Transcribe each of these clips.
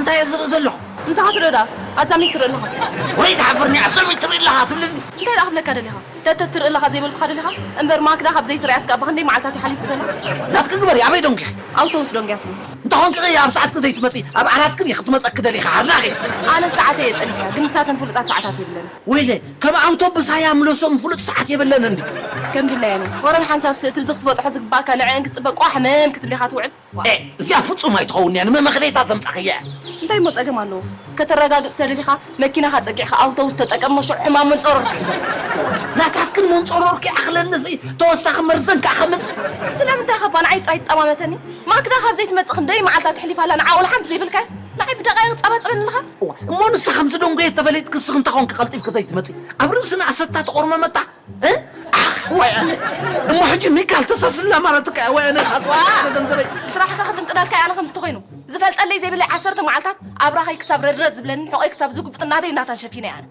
እንታይ እየ ዝርኢ ዘለኹ? እንታይ ትርኢ ደኣ? ኣዛሚት ትርኢ ኣለኻ። ወይ ትሓፍርኒ፣ ኣዛሚት ትርኢ ኣለኻ ትብልኒ? እንታይ ደኣ ክብለካ ደሊኻ? ተተ ትርኢ ኣለኻ ዘይበልኩኻ ደሊኻ? እምበር ማክዳ ካብ ዘይትርእያስ ካብ ክንደይ መዓልታት ይሓሊፉ ዘሎ? ናትኪ ግበሪ፣ ኣበይ ደንጒኺ? ኣውቶቡስ ደንጉያትኒ። እንተኾንኪ ኣብ ሰዓትኪ ዘይትመጺ፣ ኣብ ዓራትኪ ክትመጸኪ ደሊኻ፣ ሓርናኺ። ኣነ ሰዓተይ እየ ጸኒሐያ፣ ግን ንሳተን ፍሉጣት ሰዓታት የብለን። ወይለ፣ ከም ኣውቶቡስ ሃያ ምለሶም ፍሉጥ ሰዓት የብለን እንዲ። ከም ድላየን እዩ። ወረን ሓንሳብ ስእቲ ብዚ ክትበጽሖ ዝግባእካ ንዕእን ክትጽበ ቋሕ መም ክትብል ኢኻ ትውዕል። ዋ። ኤ፣ እዚኣ ፍጹም ኣይትኸውን እያ፣ ንመመኽነይታ ዘምጻኽያ እያ። እንታይ እሞ ጸገም ኣለዎ? ከተረጋግጽ ተደሊኻ መኪናኻ ጸጊዕኻ ኣውቶቡስ ተጠቀም፣ መሾዕ ሕማም መንጸሮር ክሕዘካ። ናታትክን መንጸሮርኪ ኣኽለኒ እዚ ተወሳኺ መርዘን ከኣ ከምጽእ። ስለምንታይ ኸባ ንዓይ ጥራይ ትጠማመተኒ? ማክዳ ካብ ዘይትመጽእ ክንደይ መዓልታት ኣሕሊፋ ኣላ፣ ንዓ ወላ ሓንቲ ዘይበልካስ? ንዓይ ብደቓይቕ ትጻባጸበኒ ኣለኻ? እዋ፣ እሞ ንሳ ከም ዝደንጎየት ተፈሊጥኪ እስኺ እንታይ ኾንኪ ቀልጢፍኪ ዘይትመጺ? ኣብ ርእስና ኣሰታ ተቖርመመታ? እ? ኣኽ፣ ወይ ኣነ። እሞ ሕጂ ሚካል ተሳስልና ማለት እኮ እያ፣ ወይ ኣነ፣ ሓሳብ ዋ! ኣነ ገንዘበይ። ስራሕካ ክጥንጥነልካ እየ ኣነ ከምዚ ተኾይኑ። ዝፈልጠለይ ዘይብለይ ዓሰርተ መዓልታት ኣብራኸይ ክሳብ ረድረድ ዝብለንን ሕቖይ ክሳብ ዝጉብጥ ናተይ ናታን ሸፊነ እየ ኣነ።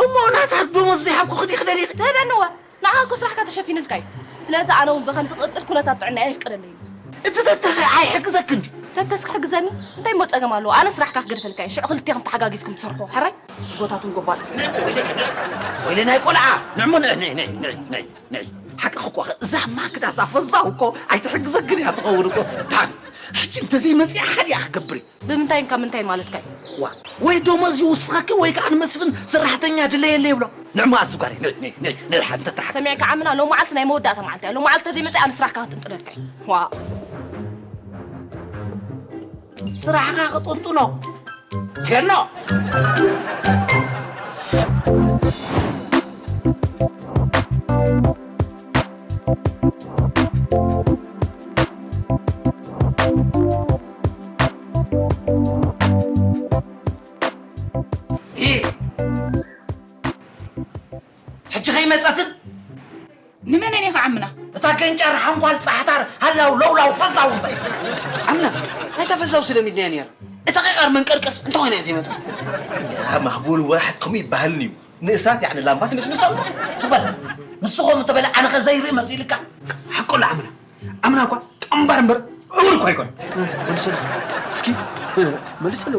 እሞ ናታ ደሞዝ ዘይሃብኩ ክዲ ክደሊ? ትህበኒ እወ። ንዓኻ እኮ ስራሕካ ተሸፊንልካ እዩ። ስለዚ ኣነ እውን ብኸምዚ ክቕጽል ኩነታት ጥዕና ኣይፍቀደለይን። እቲ ተተኸ ኣይሕግዘክን ድዩ? ተተስ ክሕግዘኒ? እንታይ እሞ ጸገም ኣለዎ? ኣነ ስራሕካ ክገድፈልካ እየ። ሽዑ ክልቴኹም ተሓጋጊዝኩም ትሰርሑ። ሕራይ? ጎታትን ጎባጥ። ወይለ ናይ ቆልዓ፣ ንዕሞ ንዕ፣ ንዕ፣ ንዕ፣ ንዕ፣ ንዕ፣ ንዕ። ሓቅኺ እኮ፣ እዛ ማክዳ፣ እዛ ፈዛው እኮ ኣይትሕግዘክን እያ ትኸውን እኮ። ዳን፣ ሕጂ እንተዘይመጺኣ ሓዲኣ ክገብር እዩ። ብምንታይን ካብ ምንታይ ማለትካ እዩ? ዋ፣ ወይ ደሞዝ ይውስኸኪ ወይ ከዓ ንመስፍን ሰራሕተኛ ድለየለ ይብሎ። ንዕሞ ኣዚ ጓለይ፣ ንዕ፣ ንዕ፣ ንዕ፣ ንዕ፣ ሓንቲ ተሓት። ሰሚዕካ ዓምና፣ ሎመዓልቲ ናይ መወዳእታ መዓልቲ እያ። ሎመዓልቲ ተዘይመጺኣ ኣነ ስራሕካ ክጥንጥነልካ እዩ። ዋ። ስራሕካ ክጥንጥኖ። ቴኖ። ሂ። ሕጂ ከይመጸትን? ንመነን ኢኻ ዓምና? እታ ገንጫር ሓንኳል ጻሕታር ሃላው ለውላው ፈዛው እምበር። ዓምና፣ ናይታ ፈዛው ስለሚድናያ ነይራ። እታ ቐይቃር መንቀርቀርስ እንተ ኾይና እያ ዘይመጻ? ያ ማህቡል ወላ ሓትኩም ይበሃልን እዩ። ንእሳት ያዕኒ ላምባ ትንስንሳ እሞ። ዝቕበል። ንሱ ኸም እንተበለ ኣነ ኸ ዘይርኢ መሲልካ? ሓቁ ኣላ ዓምና። ዓምና እኳ ጠምባር እምበር ዕውር እኳ ኣይኮነ። እ፣ መልሰሉ እስኪ። እስኪ፣ መልሰሉ።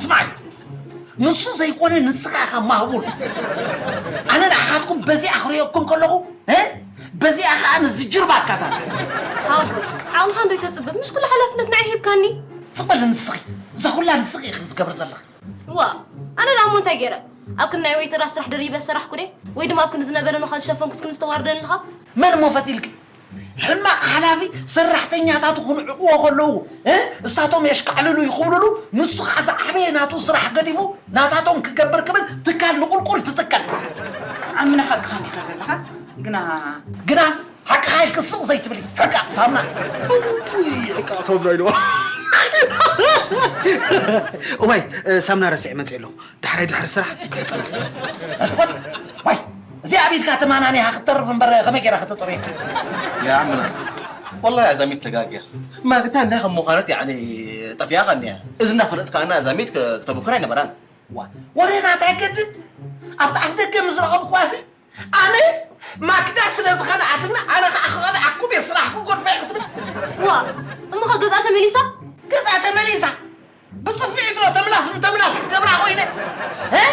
ስማዕ፣ ንሱ ዘይኮነ ንስኻ ኢኻ ማህቡል። ኣነ ንዓኻትኩም በዚኣ ክርእየኩም ከለኹ፣ እ፣ በዚኣ ኸኣ ንዝጅርባ ኣካታት። ሓወቦይ፣ ዓቕምኻ እንዶ ይተጽብብ፣ ምሽ ኩሉ ሓላፍነት ንዓይ ሂብካኒ። ስቕ በሊ ንስኺ፣ እዛ ኩላ ንስኺ ኢኺ ክትገብሪ ዘለኺ። ዋ፣ ኣነ ደኣ እሞ እንታይ ገይረ? ኣብ ክንዲ ናይ ወይተራት ስራሕ ደሪበ ዝሰራሕኩ ድየ? ወይ ድማ ኣብ ክንዲ ዝነበረ መኻን ዝሸፈንኩስ ክንዲ ዝተዋርደኒ ኣለኻ? መን እሞ ፈቲልኪ? ሕማቕ ሓላፊ ሰራሕተኛታቱ ክንዕቕዎ ከለዉ፣ እ? እሳቶም የሽካዕልሉ ይኹብልሉ፣ ንሱ ኸዓ ዝዓበየ ናቱ ስራሕ ገዲፉ ናታቶም ክገብር ክብል ትካል ንቑልቁል ትትከል። ዓምና ሓቅኻ ኢኻ ዘለኻ፣ ግና ግና ሓቅኻ ኢልኪ ስቕ ዘይትብሊ፣ ሕቃ ሳምና። እውይ፣ ሕቃ ሳምና ኢልዋ። እዋይ፣ ሳምና ረሲዐ መፅእ ኣለኹ። ዳሕራይ ድሕሪ ስራሕ ከይፀንሕ። ኣትበል። ዋይ፣ እዚኣ ኣብ ኢድካ ተማናኒኻ ክትተርፍ እምበር ከመይ ጌራ ከተፅርየካ? ያ ዓምና፣ ወላሂ ኣዛሚት ተጋግያ። ማግታ እንታይ ከም ምዃነት ያዕኒ ጠፊኣካ እኒኣ። እዚ እናፈለጥካ ኣነ ኣዛሚት ከ-፣ ክተብኩር ኣይነበራን። ዋ፣ ወሬ ናታ ይገድድ። ኣብቲ ኣፍ ደገ ምስ ረኸብኩዋሲ ኣነ ማክዳ ስለ ዝኸንኣትና ኣነ ኸዓ ክቐንዓኩም እየ፣ ስራሕ ክጎድፎ እየ ክትብል። ዋ፣ እሞ ኸ ገዝኣ ተመሊሳ? ገዝኣ ተመሊሳ? ብጽፍዒት ዶ ተምላስ ንተምላስ ክገብራ ኮይነ? እ?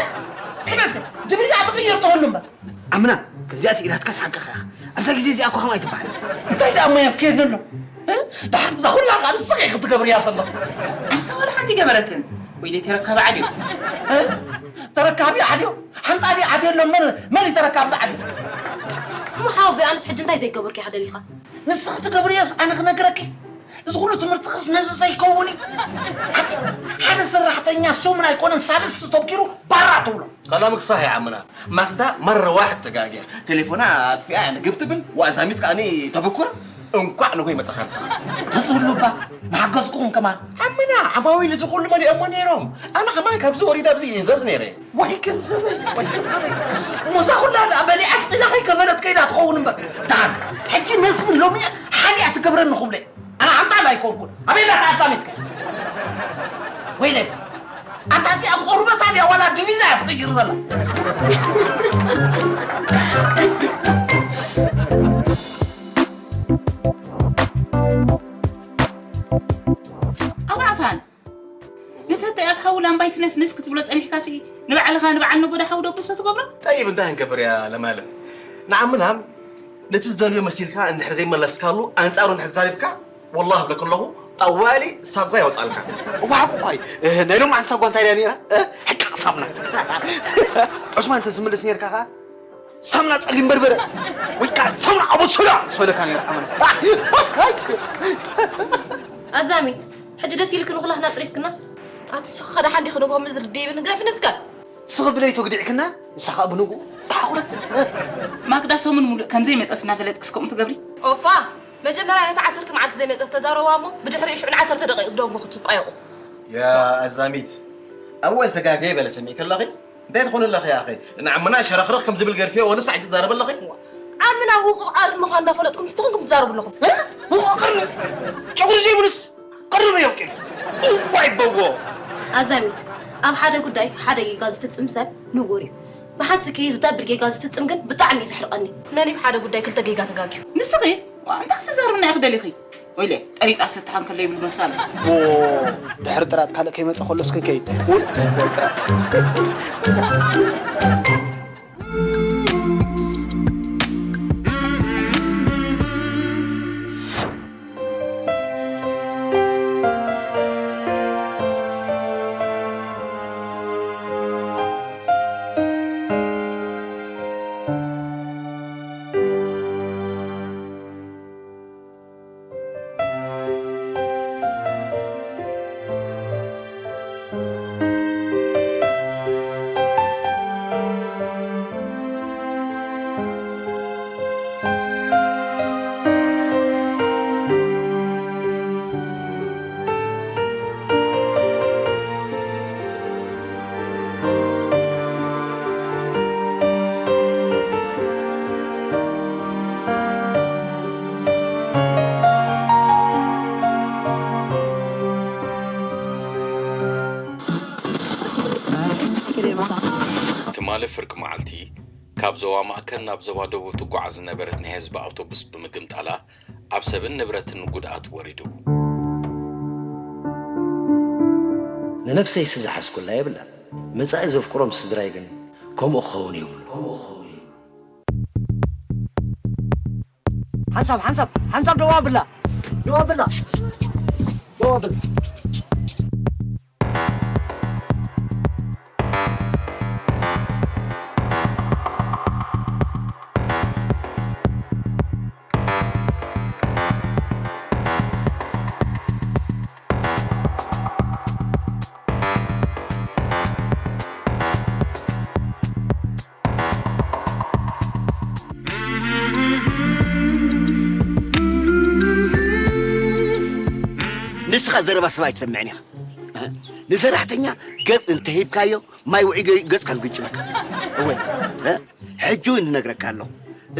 ስመ እስከ፣ ድቪዛ ትቕይር ትህሉ እምበር። ኣምና፣ ከምዚኣ ትኢላትካስ ሓቅኻ ኢኻ። ኣብዛ ግዜ እዚኣ እኮ ከምኣ ኣይትበሃል። እንታይ ደኣ እሞ የብክየኒ ኣሎ? እ? ደሓን እዛ ኩላ ኸኣ ንስኺ ክትገብርያ ዘለኺ። ንሳ ዋላ ሓንቲ ገበረትን። ወይለይ ተረካቢ ዓድዮ። እ? ተረካቢ ዓድዮ? ሓንጣዲ ዓድዮ ኣሎ፣ መን፣ መን እዩ ተረካቢ ዝዓድዮ? እሞ ሓወቦይ፣ ኣነስ ሕጂ እንታይ ዘይገበርኩ ኢኻ ደሊኻ? ንስኺ ትገብርዮስ ኣነ ክነግረኪ? እዚ ኩሉ ትምህርትኽስ ነዚ ዘይከውን እዩ። ኣቲ ሓደ ሰራሕተኛ ሰሙን ኣይኮነን ሳልስቲ ተብኪሩ ባራ ትብሎ። ከላምክ ሳሕ ዓምና። ማክዳ መረ ዋሕድ ተጋግያ። ቴሌፎና ኣጥፊኣ፣ ያኒ ግብ ትብል፣ ወኣዛሚት ከኣኒ ተብኩር። እንኳዕ ንጎይ መጻኻ ንስኻ። ተዝህሉ እባ ምሓገዝኩኹም ከማን። ዓምና፣ ዓማዊል እዚ ኩሉ መሊኦሞ ነይሮም። ኣነ ከማን ካብዚ ወሪደ ኣብዚ ይእዘዝ ነይረ። ወይ ገንዘበይ፣ ወይ ገንዘበይ። እሞ እዛ ኩላ ደኣ በሊዓ ስቕ ኢላ ከይከፈለት ከይዳ ትኸውን እምበር። ደሓን፣ ሕጂ መስፍን ሎሚ ሓዲኣ ትገብረኒ ክብሎ። ኣነ ሓንጣል ኣይኮንኩን። ኣበይ ኣላ እታ ኣዛሚትካ? ወይለይ። ኣንታ እዚኣ ቆርበታ ድያ ዋላ ዲቪዛ እያ ትቕይር ዘላ? ኣዋዕፋን፣ ነተተ ላምባይ ትነስንስ ክትብሎ ጸኒሕካሲ ንባዕልኻ ንበዓል ነጎዳ ሓው ደብሶ ትገብሮ? ጠይብ እንታይ ክንገብር እያ ለማለም? ንዓምናም ነቲ ዝደልዮ መሲልካ እንድሕር ዘይመለስካሉ ኣንጻሩ እንድሕር ተዛሪብካ ወላሂ እብለካ ኣለኹ ጠዋሊ ሳጓ ያውጻልካ። እዋ ሓቁ እኳ እዩ። እ፣ ናይ ሎምዓንቲ ሳጓ እንታይ ድያ ነይራ? እ፣ ሕቃቕ ሳሙና። ዑስማን እንተዝምልስ ነይርካ ኸኣ ሳምና ጸሊም በርበረ ወይ ከዓ ሳምና ኣበሶዳ ስበለካ ነይሩ ዓመል። ኣዛሚት፣ ሕጂ ደስ ኢልክ ንኹላህና ጽሪፍክና? ኣቲ ስኻ ደሓን ዲኺ ንግሆ ምድሪ ድይብን ግደፍን እስከ። ስኺ ብለይቶ ግዲዕክና ንሳ ከዓ ብንጉ ተሓቑረ። ማክዳ ሰሙን ሙሉእ ከምዘይ መጸት እናፈለጥክስ ከምኡ ትገብሪ? ኦፋ፣ መጀመርያ ነቲ ዓሰርተ መዓልቲ ዘይመጸት ተዛረባ እሞ ብድሕሪኡ ሽዑ ንዓሰርተ ደቂቕ ዝደንጎ ክትቋየቑ። ያ ኣዛሚት፣ ኣወል ተጋገየ በለ ሰሚዕኪ ኣለኺ? እንታይ ትኾኒ ኣለኺ ያኺ? ንዓምና ሸረኽረኽ ከም ዝብል ገርክዮ ወንስ ሕጂ ትዛረቢ ኣለኺ? ዓምና ውቑቕ ዓርኒ ምዃን እናፈለጥኩም ንስኹም ትዛረቡ ኣለኹም። እ? ውቑቕ ቅርኒ? ጨጉሪ ዘይብሉስ ቅርኒ በዮቂ። እዋይ በዎ። ኣዛሚት፣ ኣብ ሓደ ጉዳይ ሓደ ጌጋ ዝፍጽም ሰብ ንቡር እዩ። ብሓንቲ ከይዝዳብል ጌጋ ዝፍጽም ግን ብጣዕሚ እዩ ዘሕርቐኒ። ነኒ ሓደ ጉዳይ ክልተ ጌጋ ተጋግዩ። ንስኺ? ዋ፣ እንታይ ክትዛረብና ኢኺ ደሊኺ? ወይለ፣ ጠሪጣ ሰተሓን ከሎ ይብሉ መሳሉ። ዎ፣ ድሕሪ ጥራጥ ካልእ ከይመጸ ከሎስ ክንከይድ። ውይ፣ ወይ ጥራጥ። ትማሊ ፍርቂ መዓልቲ ካብ ዞባ ማእከል ናብ ዞባ ደቡብ ትጓዓዝ ዝነበረት ናይ ህዝቢ ኣውቶቡስ ብምግምጣላ ኣብ ሰብን ንብረትን ጉድኣት ወሪዱ። ንነብሰይሲ ዝሓዝኩላ የብላን። መጻኢ ዘፍቅሮም ስድራይ ግን ከምኡ ክኸውን የብሉ። ሓንሳብ፣ ሓንሳብ፣ ሓንሳብ ደው ኣብላ። ደው ኣብላ። ደው ኣብላ። ንስኻ ዘረባ ሰብ ኣይትሰምዕን ኢኻ። ንሰራሕተኛ ገጽ እንተሂብካዮ ማይ ውዒ ገ-፣ ገጽካ ዝግጭመካ። እወ፣ እ? ሕጂ እውን እነግረካ ኣለኹ።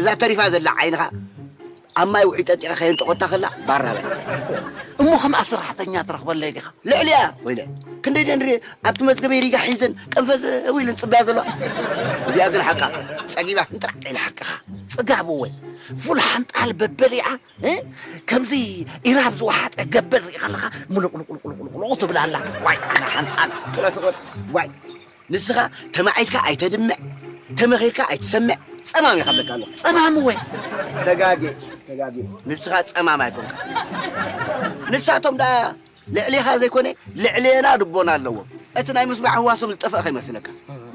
እዛ ተሪፋ ዘላ ዓይንኻ ኣብ ማይ ውዒ ጠጢኻ ከየንጠቖታ ከላ ባራ በል። እሞ ከምኣ ሰራሕተኛ ትረኽበለይ ዲኻ? ልዕሊኣ ወይለ። ክንደይ ደን ርየ ኣብቲ መዝገበይ ሪጋ ሒዘን ቀንፈዘ ኢለን ጽበያ ዘለዋ። እዚኣ ግን ሓቃ ጸጊባ ፍንጥራዕ ኢላ ሓቅኻ። ጽጋብ እወ። ፉል ሓንጣል በበሊዓ፣ እ? ከምዚ ኢራብ ዝወሓጠ ገበል ሪኢኻ ኣለኻ? ምሉቕ ሉቕ ሉቕ ሉቕ ሉቕ ትብል ኣላ። ዋይ፣ ኣነ ሓንጣል። ክላ ስቕበል። ዋይ። ንስኻ ተማዒትካ ኣይተድምዕ፣ ተመኺርካ ኣይትሰምዕ፣ ጸማም ኢኻ ብለካ ኣለኹ። ጸማም እወ። ተጋጌ፣ ተጋጌ። ንስኻ ጸማም ኣይኮንካ። ንሳቶም ደኣ ልዕሌኻ ዘይኮነ፣ ልዕሌና ልቦና ኣለዎም። እቲ ናይ ምስማዕ ህዋሶም ዝጠፍአ ከይመስለካ።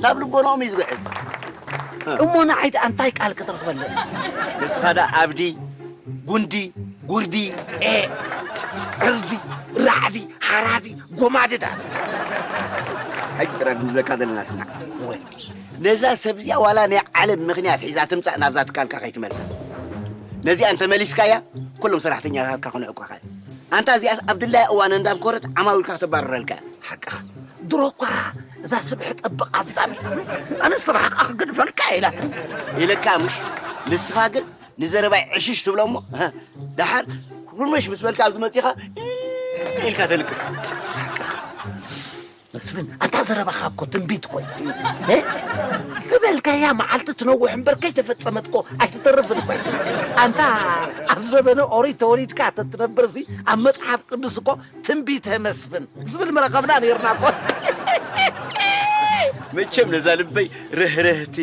ናብ ልቦናኦም እዩ ዝግዕዝ። እሞ ንዓይ ደኣ እንታይ ቃል ክትረኽበለይ? ንስኻ ደኣ ኣብዲ፣ ጉንዲ፣ ጉርዲ፣ ኤ፣ ዕርዲ፣ ራዕዲ፣ ሓራዲ፣ ጎማድዳ። ሕጂ ጥራይ ንብለካ ዘለና ስማዕ። ወይ። ነዛ ሰብ እዚኣ ዋላ ናይ ዓለም ምኽንያት ሒዛ ትምጻእ ናብዛ ትካልካ ከይትመልሳ። ነዚኣ እንተመሊስካያ፣ ኩሎም ሰራሕተኛታትካ ክንዕቁኻ። ኣንታ እዚኣስ ኣብ ድላያ እዋን እንዳብ ኮረት ዓማዊልካ ክተባርረልካ። ሓቅኻ። ድሮ እኳ እዛ ስብሒ ጠብቕ ኣዛሚ። ኣነ ስራሕካ ክግድፈልካ ኢላትኒ። ኢለካ ምሽ? ንስኻ ግን ንዘረባይ ዕሽሽ ትብሎ እሞ፣ ደሓር ኩርምሽ ምስ በልካ ኣብዚ መጺኻ ኢልካ ተልቅስ። መስፍን፣ ኣታ ዘረባኻ እኮ ትንቢት እኮ እዩ። እ? ዝበልካያ መዓልቲ ትነውሕ እምበር ከይተፈጸመት እኮ ኣይትተርፍን እኮ እያ። ኣንታ ኣብ ዘበነ ኦሪት ተወሊድካ ተትነብር እዚ ኣብ መጽሓፍ ቅዱስ እኮ ትንቢተ መስፍን ዝብል ምረኸብና ነይርና እኮ። መቸም ነዛ ልበይ ርህርህቲ፣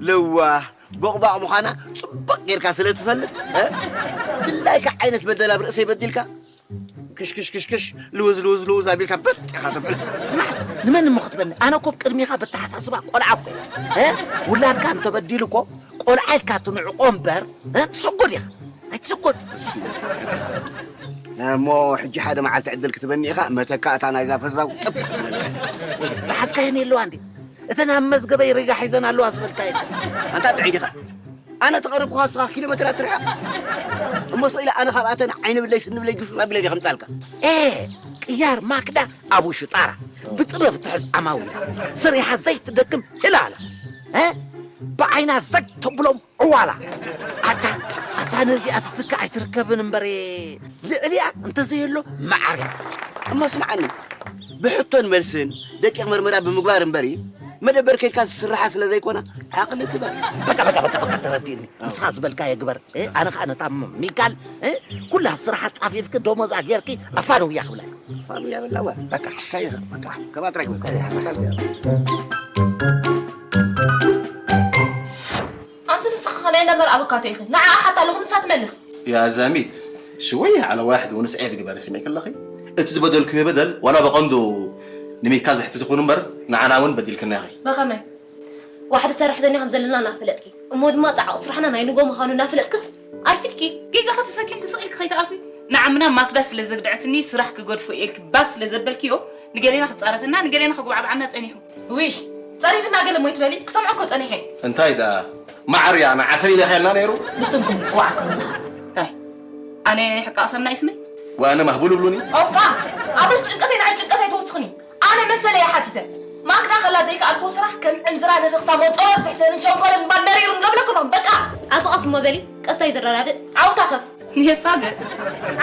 ለዋህ፣ ቦቕባቕ ምዃና ጽቡቕ ጌርካ ስለ ትፈልጥ፣ እ? ድላይካ ዓይነት በደል ኣብ ርእሰይ በዲልካ፣ ክሽ ክሽ ክሽ ክሽ፣ ልውዝ ልውዝ ልውዝ ኣቢልካ በጥ ኢኻ ተብዕላ። ስማዕ፣ ንመን እሞ ክትበኒ? ኣነ እኮ ኣብ ቅድሚኻ በተሓሳስባ ቆልዓ እኮ እየ። እ? ውላድካ እንተበዲሉ እኮ ቆልዓ ኢልካ ትንዕቆ እምበር፣ እ? ትስጎድ ኢኻ። ኣይትስጎድ። እሞ ሕጂ ሓደ መዓልቲ ዕድል ክትበኒ ኢኻ፣ መተካእታ ናይዛ ፈዛው ጥብ ክትብለልካ። ዝሓዝካየን የለዋ እንዴ? እተን ኣብ መዝገበይ ሪጋ ሒዘን ኣለዋ ዝበልካየን። ኣንታ ጥዑይ ዲኻ? ኣነ ተቐረብኩኻ ንስኻ ኪሎ ሜትራት ትርሕቕ። እሞ ስቕ ኢለ ኣነ ካብኣተን ዓይኒ ብለይ ስኒ ብለይ ግፍፍ ኣቢለ ድየ ከምጻልካ? ኤ፣ ቅያር ማክዳ ኣብ ውሽጣራ ብጥበብ ትሕዝ ዓማዊላ። ስሪሓ ዘይትደክም ህላላ። እ? ብዓይና ዘይተብሎም ዕዋላ። ኣታ፣ ኣታ ነዚኣ ትትካእ ኣይትርከብን እምበሬ። ልዕሊኣ እንተዘየሎ መዓር። እሞ ስምዓኒ፣ ብሕቶን መልስን ደቂቕ መርመራ ብምግባር እምበሪ፣ መደበር ከድካ ዝስርሓ ስለ ዘይኮና፣ ዓቕሊ ግበር። በቃ፣ በቃ፣ በቃ፣ በቃ፣ ተረዲእኒ። ኣዎ። ንስኻ ዝበልካዮ ግበር። እ፣ ኣነ ኸኣ ነታ ም-፣ ሚካል፣ እ፣ ኩላ ስራሓ ጻፊፍኪ ደሞዛ ጌርኪ ኣፋንውያ ክብላ። ኣፋንውያ በላዋ። በቃ፣ ካይራ፣ በቃ፣ ከባትራ ግበር። ካይራ፣ መሳል ገይራ። ኣንቲ ንስኻ ኸ ናይ እንዳመር ኣበካቶ ኢኺ። ንዓኣ ሓታ ኣለኹ ንሳ ትመልስ። ያ ዛሚት፣ ሽወይ ዓለ ዋሕድ ወንስ ዔብ ግበሪ ስሚዕ ከለኺ። እቲ ዝበደልክዮ በደል ዋላ ብቐንዱ ንሚካል ዘሕትት ይኹን እምበር ንዓና እውን በዲልክና ኢኺ። ብኸመይ? ዋሕዲ ሰራሕተኛ ከም ዘለና እናፈለጥኪ፣ እሞ ድማ ጻዕቒ ስራሕና ናይ ንጎ ምዃኑ እናፈለጥክስ ኣርፊድኪ። ጌጋኺ ተሰኪምኪ ስቕ ኢልኪ ከይትኣትዊ። ንዓምና ማክዳ ስለ ዘግድዐትኒ ስራሕ ክገድፎ እየ ኢልኪ ባክ ስለ ዘበልክዮ፣ ንገሌና ክጻረፈና፣ ንገሌና ከጉባዕብዓና ጸኒሑ። ውይ፣ ጸሪፍና ገለ እሞ ይትበሊ፣ ክሰምዖ እኮ ጸኒሐ። እንታይ ደኣ? ማዕርያ ንዓሰብ ኢለኺ ኢልና ነይሩ። ብስምኩም ዝጽዋዓኩም። እንታይ? ኣነ ሕቃ ሰምና ይስመይ? ወኣነ ማህቡል ብሉኒ? ኦፋ! ኣብ ርእሲ ጭንቀተይ ንዓይ ጭንቀት ኣይትወስኹኒ። ኣነ መሰለይ እየ ሓቲተ። ማክዳ ከላ ዘይከኣልክዎ ስራሕ ከም ዕንዝራ ነፈኽሳ መጾረር ዝሕሰንን ሸንኮለን እምባል መሪሩን ዘብለክሎም። በቃ! ኣቲ ቀስ እሞ በሊ፣ ቀስታይ ዝረዳድእ። ዓውታ ኸ? ንየፋገ።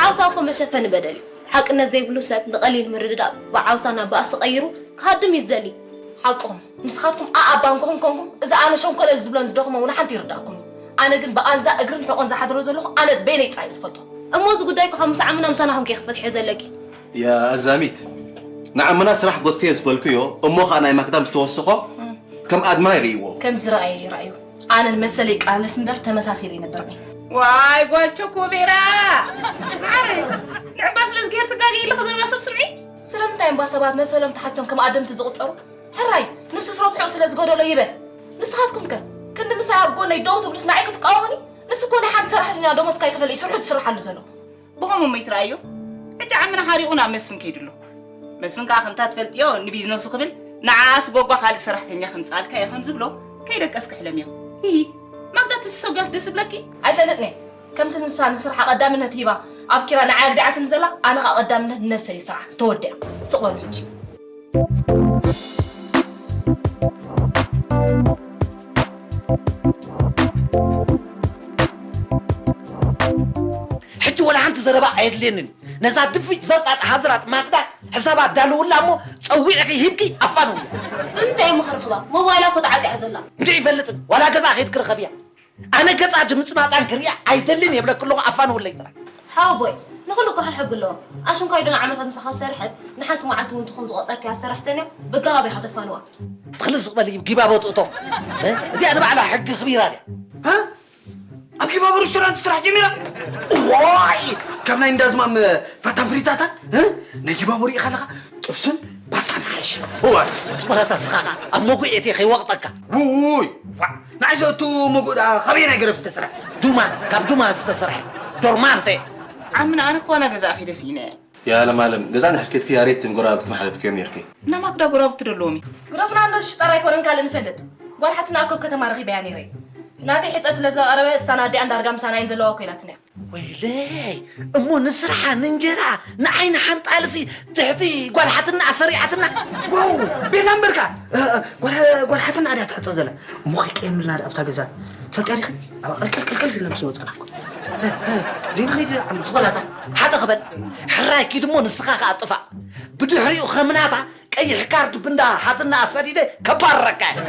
ዓውታ እኮ መሸፈኒ በደል እዩ። ሓቅነት ዘይብሉ ሰብ ንቐሊል ምርድዳእ ብዓውታ ናብ ባእሲ ቀይሩ ክሃድም እዩ ዝደሊ። ሓቅኹም። ንስኻትኩም ኣኣባን ኮንኩም ኮንኩም፣ እዚ ኣነ ሸንኮለል ዝብሎን ዝደኽሞ እውን ሓንቲ ይርዳእኩም እዩ። ኣነ ግን ብኣንዛ እግርን ሕቖን ዝሓድሮ ዘለኹ ኣነ በይነይ ጥራይ እዩ ዝፈልጦ። እሞ እዚ ጉዳይ እኮ ካብ ምሳዓምና ምሳና ኮንኪ ኢኺ ክትፈትሕዮ ዘለኪ። ያ ኣዛሚት፣ ንዓምና ስራሕ ጎትፍዮ ዝበልክዮ፣ እሞ ኸኣ ናይ ማክዳ ምስ ተወሰኾ፣ ከም ኣድማ ይርእይዎ። ከም ዝረኣየ ይረኣዩ። ኣነ ንመሰለይ ይቃለስ እምበር ተመሳሲለ ይነብር እየ። ዋይ ጓል ቸኮቤራ! ማዕረ፣ ንዕባ ስለ ዝገይር ትጋገ ኢለኺ ዘረባ ሰብ ስምዒ? ስለምንታይ እምባ ሰባት መሰሎም ተሓቶም ከም ኣደምቲ ዝቑጸሩ? ሕራይ፣ ንሱስ ረብሕኡ ስለ ዝጎደሎ ይበል። ንስኻትኩም ከ? ክንዲ ምሳይ ኣብ ጎነይ ደው ትብሉስ ንዓይ ክትቃወሙኒ? ንሱ እኮ ናይ ሓንቲ ሰራሕተኛ ደሞዝ ከይከፈለ እዩ ስርሑ ዝስርሓሉ ዘሎ። ብኸምኡ እሞ ይትረኣዮ። ሕጂ ዓምና ሓሪቑ ናብ መስፍን ከይዱ ኣሎ። መስፍን ከኣ ከምታ ትፈልጥዮ ንቢዝነሱ ክብል ንዓኣስ ጎጓ ካልእ ሰራሕተኛ ከምጽኣልካ እየ ከም ዝብሎ ከይደቀስኪ ሕለምዮ። ሂሂ። ማክዳ እቲ ዝሰጉያስ ደስ ዝብለኪ? ኣይፈልጥን እየ። ከምቲ ንሳ ንስርሓ ቀዳምነት ሂባ ኣብ ኪራ ንዓይ ኣግዲዓትኒ ዘላ፣ ኣነ ኸኣ ቀዳምነት ንነብሰይ ይስርሓ። ተወዲኣ። ስቕ በሉ ሕጂ። ሕጂ ወላ ሓንቲ ዘረባ ኣየድልየንን። ነዛ ድፍጭ ዘርጣጥ ሃዝራጥ ማክዳ ሕሳብ ኣዳልውላ እሞ ጸዊዕኺ ሂብኪ ኣፋንውያ። እንታይ እሞ ክርኽባ? ሞባይላ እኮ ተዓጽያ ዘላ። እንድዒ ይፈልጥን፣ ዋላ ገዛ ኸይድኪ ርኸብያ። ኣነ ገጻ ድምጽማጻን ክርእያ ኣይደልን የብለኪ ኣለኹ፣ ኣፋንውለይ ጥራይ። ሓወቦይ፣ ንኹሉ እኮ ሕጊ ኣለዎ። ኣሽንኳይ ዶ ንዓመታት ምሳኻ ዝሰርሐት፣ ንሓንቲ መዓልቲ እውን ትኹን ዝቖጸርካያ ሰራሕተኛ ብኣገባብ ኢኻ ተፋንዋ። ትኽልስ ዝበል ጊባቦ ትእቶ። እ? እዚኣ ንባዕላ ሕጊ ክቢራ ድያ? እ? ኣብ ጊባቦ ሬስቶራንት ስራሕ ጀሚራ? ዋይ! ካብ ናይ እንዳዝማም ፋታን ፍሪታታት፣ እ? ናይ ጊባቦ ሪኢኻ ኣለኻ? ጥብስን ፓስታን ሓይሽ። እዋይ! ጽመረታ ስኻኻ ኣብ መጉ ኤቴ ከይወቕጠካ። ውይ! ዋ! ንዓይ ዘእቱ መጉ ደኣ ካበየናይ ገረብ ዝተሰርሐ? ዱማ፣ ካብ ዱማ ዝተሰርሐ። ዶርማንቴ። ዓምና ኣነ እኮ ዋላ ገዛ ኣኺደ ስኢነ። ያ ለማለም፣ ገዛ እንድሕር ኬድኪ ያሬት ትም ጎረባብቲ ማሕለትኪ እዮም ነይርኪ። እና ማክዳ ጎረባብቲ ዶ ኣለዎም እዩ? ግደፉና እንዶ ሽጣራ ኣይኮነን ካልእ ንፈልጥ። ጓል ሓትና እኮ ኣብ ከተማ ረኺበያ ነይረ። ናተይ ሕጸ ስለ ዘቐረበ እሳን ኣዲኣን ዳርጋ ምሳና እየን ዘለዋ እኮ ኢላትና እያ። ወይለይ፣ እሞ ንስርሓ ንእንጀራ ንዓይ ንሓንጣልሲ ትሕቲ ጓል ሓትና ኣሰሪዓትና። ዋው፣ ቤላ እምበርካ፣ እ፣ እ፣ ጓል፣ ጓል ሓትና ኣድያ ትሕጸ ዘላ። እሞ ከይቀየምልና ኣብታ ገዛ። ትፈልጥያ ዲኺ? ኣብ ቀልቀል ቀልቀል ኢልና ምስ ወጸና እኮ። እ፣ እ፣ ዘይንኸይድ ኣብ ዝኾላታ። ሓጠ ክበል። ሕራይ ኪድ እሞ ንስኻ ኸኣ ጥፋእ። ብድሕሪኡ ከምናታ ቀይሕ ካርድ ብንዳ ሓትና ኣሰዲደ ከባርረካ እየ።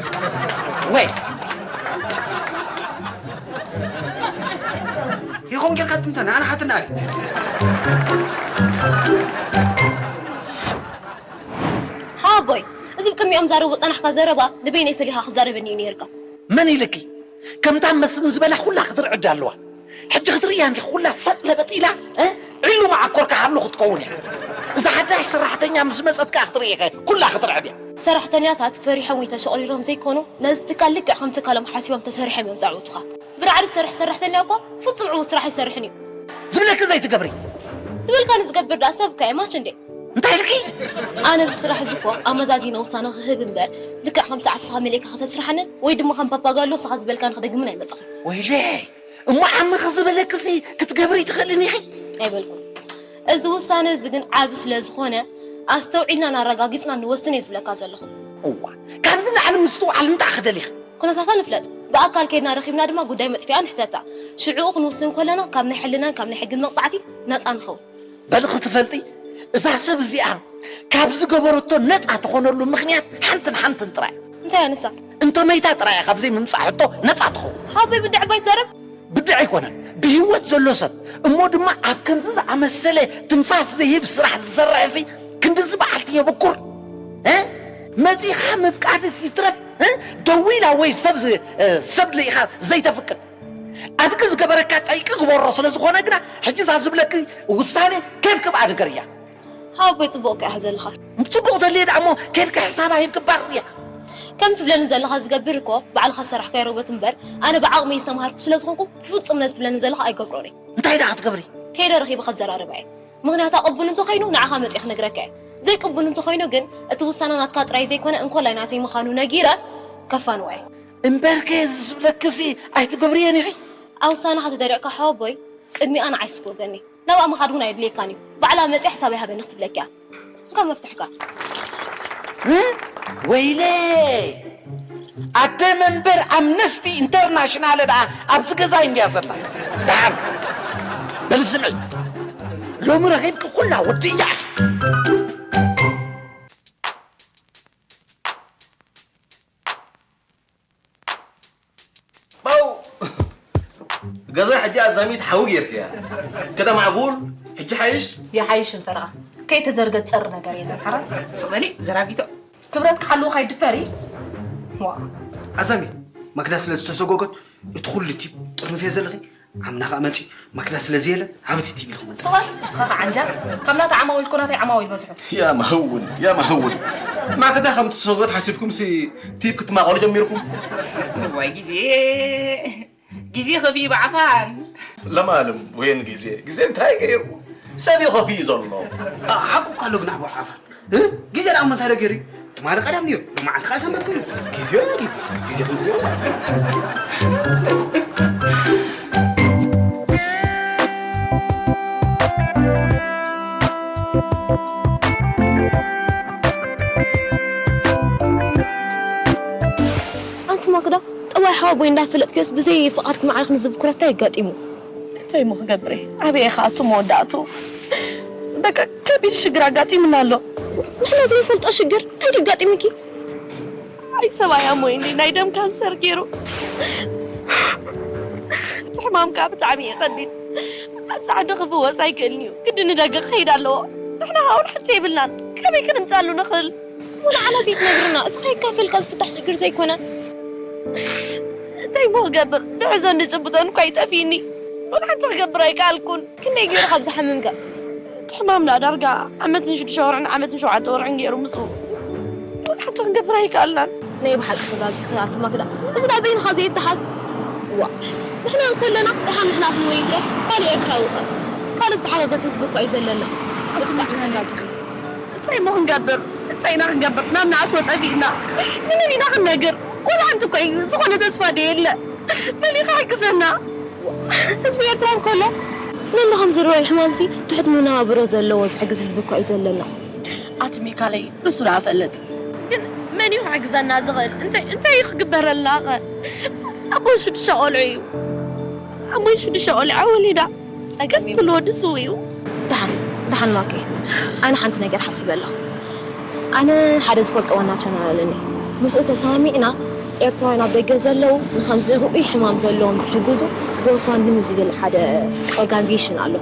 ወይ። ይኹን ጌርካ ትምታ፣ ንኣና ሓትና ኣሪ። ሓወቦይ፣ እዚ ቅድሚኦም ዛረቦ ጸናሕካ ዘረባ ንበይነይ ፈሊኻ ክዛረበኒ እዩ ነይርካ። መን ኢልኪ? ከምታ መስኑ ዝበላ ኩላ ክትርዕድ ኣለዋ። ሕጂ ክትርእያ እንዲኺ ኩላ ሰጥ ለበጥ ኢላ፣ እ? ዒሉ መዓኮር ክሃሉ ክትከውን እያ። እዛ ሓዳሽ ሰራሕተኛ ምስ መጸት ከኣ ክትርእይኸ ኩላ ክትርዕድ እያ። ሰራሕተኛታት ፈሪሖም ወይ ተሸቑሪሮም ዘይኮኑ፣ ነዚ ትካል ልክዕ ከም ትካሎም ሓሲቦም ተሰሪሖም እዮም ዘዕውቱኻ። ብራዕሪ ዝሰርሕ ሰራሕተኛ እኮ ፍጹም ዕዉት ስራሕ ኣይሰርሕን እዩ። ዝብለኪ ዘይትገብሪ። ዝብልካ ንዝገብር ደኣ ሰብ ከ ማች እንዴ? እንታይ ኢልኪ? ኣነ ብስራሕ እዚ እኮ ኣመዛዚነ ውሳነ ክህብ እምበር፣ ልክዕ ከም ሰዓት ንስኻ መሊእካ ከተስርሓንን ወይ ድማ ከም ፓፓጋሎ ንስኻ ዝበልካ ንኽደግምን ኣይመጻኹን። ወይለይ፣ እሞ ዓሚ ክዝበለኪ እዚ ክትገብሪ ትኽእልን ኢኺ? ኣይበልኩን። እዚ ውሳነ እዚ ግን ዓቢ ስለ ዝኾነ፣ ኣስተውዒልናን ኣረጋጊጽናን ንወስን እየ ዝብለካ ዘለኹ። እዋ፣ ካብዚ ንላዕሊ ምስትውዓል እንታይ ክደሊኺ? ኩነታታ ንፍለጥ። ብኣካል ከይድና ረኺብና ድማ ጉዳይ መጥፊኣ ንሕተታ። ሽዕኡ ክንውስን ከለና ካብ ናይ ሕልናን ካብ ናይ ሕግን መቕጻዕቲ ነጻ ንኸውን። በሊ ክትፈልጢ፣ እዛ ሰብ እዚኣ ካብ ዝገበረቶ ነጻ ትኾነሉ ምኽንያት ሓንትን ሓንትን ጥራይ። እንታይ ኣነሳ? እንተ መይታ ጥራይ እያ ካብ ዘይምምጻእ ሕቶ ነጻ ትኸውን። ሓወቦይ ብድዕ ባይ ትዛረብ? ብድዕ ኣይኮነን፣ ብህይወት ዘሎ ሰብ እሞ ድማ ኣብ ከምዚ ዝኣመሰለ ትንፋስ ዝህብ ስራሕ ዝሰርሕ ሲ ክንድዚ በዓልቲ የብኩር እ? መጺኻ ምፍቃድስ ይትረፍ እ? ደዊላ ወይ ሰብ ዝ- እ፣ ሰብ ልኢኻ ዘይተፍቅድ ኣድቂ ዝገበረካ ጠይቂ ግበሮ ስለ ዝኾነ ግና ሕጂ እዛ ዝብለኪ ውሳኔ ከይድኪ ብኣ ንገርያ። ሓወቦይ ጽቡቕ ከኣ ዘለኻ። ጽቡቕ ተልየ ደኣ እሞ ከይድኪ ሕሳባ ሂብኪ ባርያ። ከም ትብለኒ ዘለኻ ዝገብር እኮ ባዕልኻ ዝሰራሕካዮ ሮቦት እምበር ኣነ ብዓቕመይ ዝተምሃርኩ ስለ ዝኾንኩ ፍጹም ነዚ ትብለኒ ዘለኻ ኣይገብሮን እየ። እንታይ ደኣ ክትገብሪ? ከይደ ረኺበ ከዘራርባ እየ። ምኽንያቱ ቅቡል እንተኾይኑ ንዓኻ መጺአ ክነግረካ እየ። ዘይቅቡል እንተኾይኑ ግን እቲ ውሳነ ናትካ ጥራይ ዘይኮነ እንኮላይ ናተይ ምዃኑ ነጊረ ከፋንዋ እየ። እምበርከ እዚ ዝብለክሲ ኣይትገብርየን ኢኺ። ኣብ ውሳነኻ ተደሪቕካ ሓወቦይ ቅድሚኣ ንዓይ ስጎገኒ። ናብኣ ምኻድ እውን ኣይድልየካን እዩ። ባዕላ መጺኣ ሓሳብ ይሃበኒ ክትብለኪ እያ። እንካ መፍትሕካ። እ? ወይለይ! ኣደ መንበር ኣምነስቲ ኢንተርናሽናል ደኣ ኣብዚ ገዛ እንድያ ዘላ። ደሓን በሊ ስምዒ፣ ሎሚ ረኺብኪ ኩላ ወዲ እያ። ባው! ገዛ ሕጂ ኣዛሚት ሓዊ ጌርክያ። ከተማዕጉል ሕጂ ሓይሽ? ይሓይሽ እንተ ደኣ ከይተዘርገ ጸር ነገር የለን። ሓራ ስቕ በሊ ዘራጊቶ። ክብረት ክሓልዎ ካይድፈሪ። ዋ። ኣዛሚ ማክዳ ስለ ዝተሰጎገት እቲ ኩሉ ቲብ ጥርንፍዮ ዘለኺ ኣምና ከኣ መጺ ማክዳ ስለ ዘየለ ሃብቲ ቲብ ኢልኩም። ስቕ በል ንስኻ ከ ዓንጃል። ካብ ናታ ዓማዊል ኮ ናተይ ዓማዊል በዝሑ። ያ ማህውን ያ ማህውን ማክዳ ከም ትሰጎገት ሓሲብኩም ሲ ቲብ ክትማቐሉ ጀሚርኩም። እዋይ ግዜ ግዜ ከፊኡ ብዓፋን። ለማለም ወይን ግዜ ግዜ እንታይ ገይሩ ሰብ እዩ ከፊኡ ዘሎ። ሓቁ እኳ ኣሎ ግን ኣቦ ዓፋን ግዜ ደኣ እንታይ ዶ ገይሩ እዩ? ትማሊ ቀዳም ነይሩ ሎማዓንቲ ከዓ ሰንበት ኮይኑ ግዜ ግዜ ግዜ ከምዚ ገይሩ ኣንቲ ማክዳ ጠባይ ሓወቦይ እንዳፈለጥክዮስ ብዘይ ፍቓድኪ ማዕረ ክንዝብ ኩረታ የጋጢሙ። እንታይ እሞ ክገብር እየ ዓብየ ክኣቱ መወዳእቱ በቃ ከቢድ ሽግር ኣጋጢምና ኣሎ። ንሕና ዘይፈልጦ ሽግር እንታይ ድዩ ኣጋጢምኪ? ኣይ ሰብኣይ ኣሞይኒ ናይ ደም ካንሰር ገይሩ እቲ ሕማም ከዓ ብጣዕሚ እዩ ከቢድ። ኣብዚ ዓዲ ክፍወስ ኣይክእልን እዩ ግዲ ንደገ ክኸይድ ኣለዎ። ንሕና ከዓ ወላ ሓንቲ የብልናን ከመይ ክንምፃሉ ንኽእል? ወላ ዓና ዘይትነግርና እዚ ከይካፈልካ ዝፍታሕ ሽግር ዘይኮነ። እንታይ እሞ ክገብር ድሕዞ እንድጭብጦን እኳ ይጠፊኒ። ወላ ሓንቲ ክገብር ኣይከኣልኩን። ክንደይ ገይሩ ካብ ዝሓምም ከ? እቲ ሕማም ደኣ ዳርጋ ዓመትን ሽዱሽተ ወርሕን ዓመትን ሸውዓተ ወርሕን ገይሩ ምስኡ ወላ ሓንቲ ክንገብር ኣይከኣልናን። ናይ ብሓቂ ተጋጊኺ ኣቲ ማክዳ። እዚ ደኣ በይንኻ ዘይተሓዝ። ዋእ ንሕና እንኮ ኣለና ደሓን ንሕናስ ንወይትረ ካልእ ኤርትራዊ ከ ካልእ ዝተሓጋገዘ ህዝቢ እኮ እዩ ዘለና። ብጣዕሚ ተጋጊኺ። እንታይ እሞ ክንገብር እንታይ ኢና ክንገብር ናብ ንኣትዎ ጠፊእና። ንመን ኢና ክንነግር ወላ ሓንቲ እኮ እዩ ዝኾነ ተስፋ ዶ የለ። መን እዩ ክሕግዘና? ህዝቢ ኤርትራ እንከሎ ነንዲ ከም ዝረኣዩ ሕማምሲ ትሑት መነባብሮ ዘለዎ ዝሕግዝ ህዝቢ እኳ እዩ ዘለና። ኣቲ ሚካለይ ንሱ ደኣ ፈልጥ ግን መን እዩ ክሕግዘና ዝኽእል? እንታይ እንታይ እዩ ክግበረልና ኸ? ኣቦይ ሽዱሽተ ቆልዑ እዩ። ኣቦይ ሽዱሽተ ቆልዓ ወሊዳ ጸገም ኩሉ ወዲ ስው እዩ። ደሓን ደሓን ማኬ ኣነ ሓንቲ ነገር ሓሲበ ኣለኹ። ኣነ ሓደ ዝፈልጦ ዋና ቻናል ኣለኒ ምስኡ ተሰማሚዕና ኤርትራውያን ኣብ ደገ ዘለዉ ንኸምዚ ርኡይ ሕማም ዘለዎም ዝሕግዙ ጎፋንድሚ ዝብል ሓደ ኦርጋናይዜሽን ኣሎ።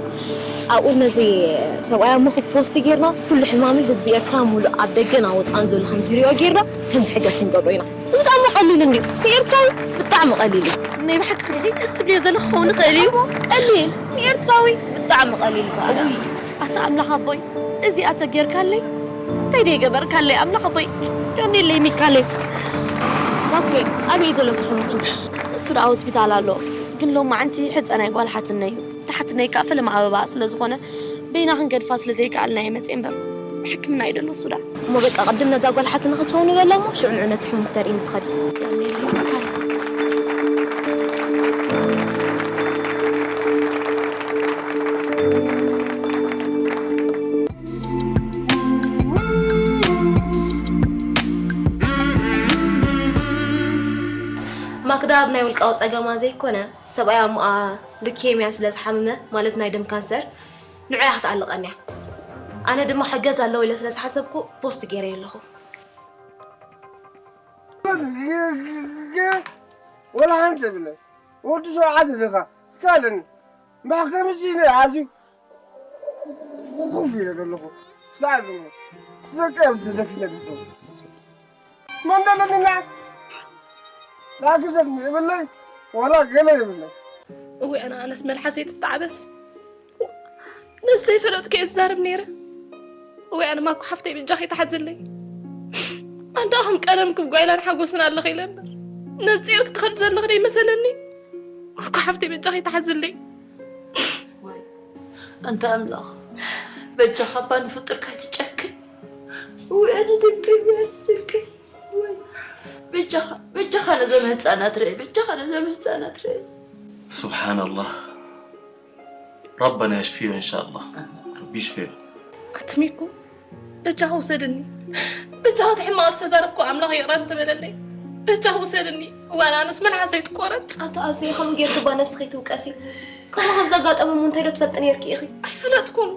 ኣብኡ ነዚ ሰብኣይ ኣሞ ክፖስት ጌርና ኩሉ ሕማሚ ህዝቢ ኤርትራ ሙሉእ ኣብ ደገን ኣብ ወፃእን ዘሎ ከም ዝሪኦ ጌርና ከም ዝሕገዝ ክንገብሮ ኢና። እዚ ደኣ እሞ ቀሊል እንድዩ። ንኤርትራዊ ብጣዕሚ ቀሊል እዩ። ናይ ብሓቂ ክዲኺ ደስ ትብልዮ ዘለኺ ክኸውን ይኽእል እዩ። ቀሊል፣ ንኤርትራዊ ብጣዕሚ ቀሊል እዩ። ኣታ ኣምላኽ ኣቦይ፣ እዚኣ ተጌርካለይ እንታይ ደይ ገበርካለይ ኣምላኽ ኣቦይ። ቀኒለይ ሚካለይ። ኦኬ፣ ኣበይ ዘሎ ትሕምምቱ? እሱ ደኣ ሆስፒታል ኣሎ፣ ግን ሎማዓንቲ ሕፀ ናይ ጓል ሓትነይ እዩ። እታ ሓትነይ ከዓ ፈለማ ኣበባኣ ስለ ዝኾነ በይና ክንገድፋ ስለ ዘይከኣልና እየ መፅየ እምበር፣ ሕክምና እዩ ደሎ እሱ ደኣ። እሞ በቃ ቅድም ነዛ ጓል ሓትነ ክተው ንበላ እሞ ሽዑ ንዑ ነቲ ሕሙም ክተርኢ ንትኸዲ። ማክዳ ኣብ ናይ ውልቃዊ ጸገማ ዘይኮነ ሰብኣይ ኣሞኣ ሉኬምያ ስለ ዝሓመመ ማለት ናይ ደም ካንሰር ንዑያ ክትኣልቐን እያ። ኣነ ድማ ሕገዝ ኣለዎ ኢለ ስለ ዝሓሰብኩ ፖስት ገይረ ኣለኹ። ወላ ሓንቲ የብለን። ወዲ ሸውዓተ ዲኻ ትሳለኒ ማሕከም እዚ ኣብዚ ኮፍ ኢለ ዘለኹ ስለ ኣለኹ ስለ ቀብ ተደፊነ ደሎ መን ደለኒ ንዓ ላግዘኒ የብለይ ወላ ገለ የብለይ። እወ ኣነ ኣነስ መልሓሰይ ትተዓበስ ነስ ዘይፈለጥኩ እየ ዝዛረብ ነይረ። እወ ኣነ ማኩ ሓፍተይ ብጃኺ ተሓዝለይ ኣንታ ከም ቀደም ክብ ጓይላን ሓጎስን ኣለኺ ኢለ እምበር ነፂር ክትኸድ ዘለኺ ደይመሰለኒ። ማኩ ሓፍተይ ብጃኺ ተሓዝለይ። ኣንታ ኣምላኽ በጃኻ እባ ንፍጡርካ ኣይትጨክን። ወይ ኣነ ደቀይ ወይ ኣነ ደቀይ ወይ በጃኻ በጃኻ ነዞም ህፃናት ርአ በጃኻ ነዞም ህፃናት ርአ። سبحان الله ربنا يشفيه إن شاء الله ربي يشفيه ኣትሚኩ በጃኻ ውሰድኒ። በጃኻ እቲ ሕማቕ ዝተዛረብኩ ኣምላኽ ይቕረ እንተበለለይ በጃኻ ውሰድኒ። እዋን ኣነስ መልሓሰይ ትቆረፅ። ኣታ ኣዘይ ከምኡ ጌርኪ እባ ነብስኺ ትውቀሲ። ከምኡ ከም ዘጋጠመ እሞ እንታይ ዶ ትፈልጢ ኔርኪ ኢኺ? ኣይፈለጥኩን።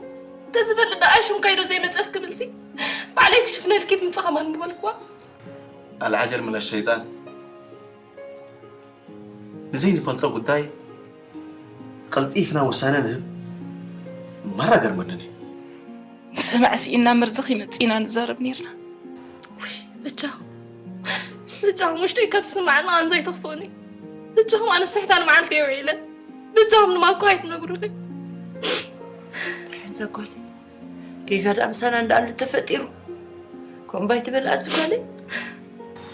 እንተዝፈልጥ ደኣ ኣይ ሹምካይ ዶ ዘይመጸት ክብልሲ ባዕለይ ክሽፍነልኪ ትምጻ ከማን ምበልክዋ። العجل من الشيطان ብዘይንፈልጦ ጉዳይ ቀልጢፍና ውሳነ ንህብ ማራ ገርመንን እዩ። ንሰማዕ ስኢንና መርዚ ከይመጽእ ኢና ንዛረብ ኔርና። በጃኹም በጃኹም ውሽጠይ ካብ ዝስማዕ ንቓን ዘይተኽፍኡኒ። በጃኹም ኣነ ስሕታን መዓልቲ እየ ውዒለ። በጃኹም ንማኮ ኣይትነግሩለይ። ሕንዘ ጓለይ ጌጋ ደኣ ምሳና እንዳኣሉ ተፈጢሩ ከምኡ ባይ ትበል ኣዚ ጓለይ።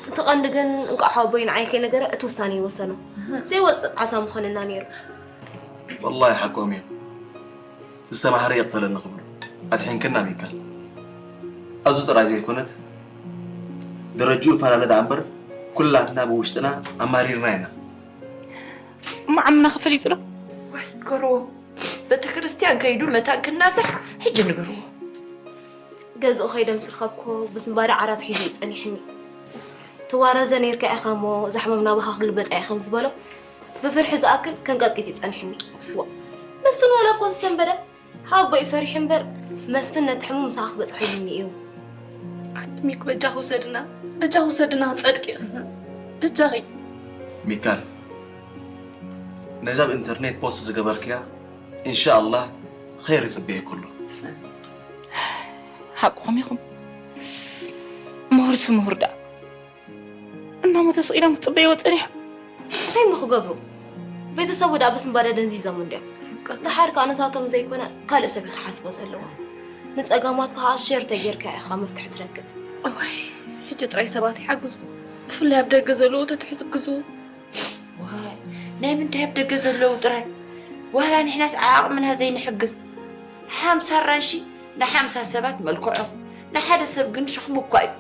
እቲ ቀንዲ ግን እንቋዕ ሓወቦይ ንዓይ ከይነገረ እቲ ውሳነ ይወሰኖ። ዘይወፅእ ዓሳ ምኾነና ነይሩ። والله ሓቆም እዮም ዝተማህረ ይቕተለኒ ክብሉ ኣድሒንክና ሚካል። ኣዙ ጥራይ ዘይኮነት ደረጅኡ ፈላለ ደኣ እምበር ኩላትና ብውሽጥና ኣማሪርና ኢና። እሞ ዓምና ከፈሊጡ ዶ? ዋይ ገርዎ ቤተክርስትያን ከይዱ መታን ክናሳሕ ሕጂ ንገርዎ። ገዝኡ ከይደ ምስ ረኸብኩዎ ብዝንባሌ ዓራት ሒዙ እዩ ጸኒሕኒ። ትዋረዘ ኔርካ ኢኻ እሞ እዛ ሕማም ናባኻ ክግልበጣ እየ ከም ዝበሎ ብፍርሒ ዝኣክል ከንቀጥቂጥ እዩ ጸኒሕኒ። ዋ መስፍን ዋላ እኮ ዝሰንበደ ሓቦ እዩ ፈሪሑ እምበር መስፍን ነቲ ሕሙም ምሳኻ ክበጽሖ ኢሉኒ እዩ። ኣትሚክ በጃኺ ውሰድና በጃኺ ውሰድና ጸድቂ በጃኺ ሚካል ነዛ ኣብ ኢንተርኔት ፖስት ዝገበርክያ ኢንሻኣላህ ኸይር ይጽበየኩ ኣሎ። ሓቅኹም ኢኹም። ምሁርሲ ምሁር ደኣ እናሞ ተስቒሎም ክጽበይዎ ጸኒሖም። እንታይ እሞ ክገብሩ? ቤተሰቡ ደኣ ብስንባደ ደንዚዞም እንድዮም። ደሓር ከኣ ንሳቶም ዘይኮነ ካልእ ሰብ እዩ ክሓስቦ ዘለዎ። ንጸገማትካ ከኣ ሸር ተጌርካ ኢኻ መፍትሒ ትረክብ። እዋይ ሕጂ ጥራይ ሰባት ይሓግዙ። ብፍላይ ኣብ ደገ ዘለዉ ተትሕዝግዝዎ። ዋይ ናይ ምንታይ ኣብ ደገ ዘለዉ ጥራይ ዋላ ንሕናስ ዓቕምና ዘይንሕግዝ ሓምሳ ኣራንሺ ንሓምሳ ሰባት መልክዖም ንሓደ ሰብ ግን ሸኽሚ እኳ እዩ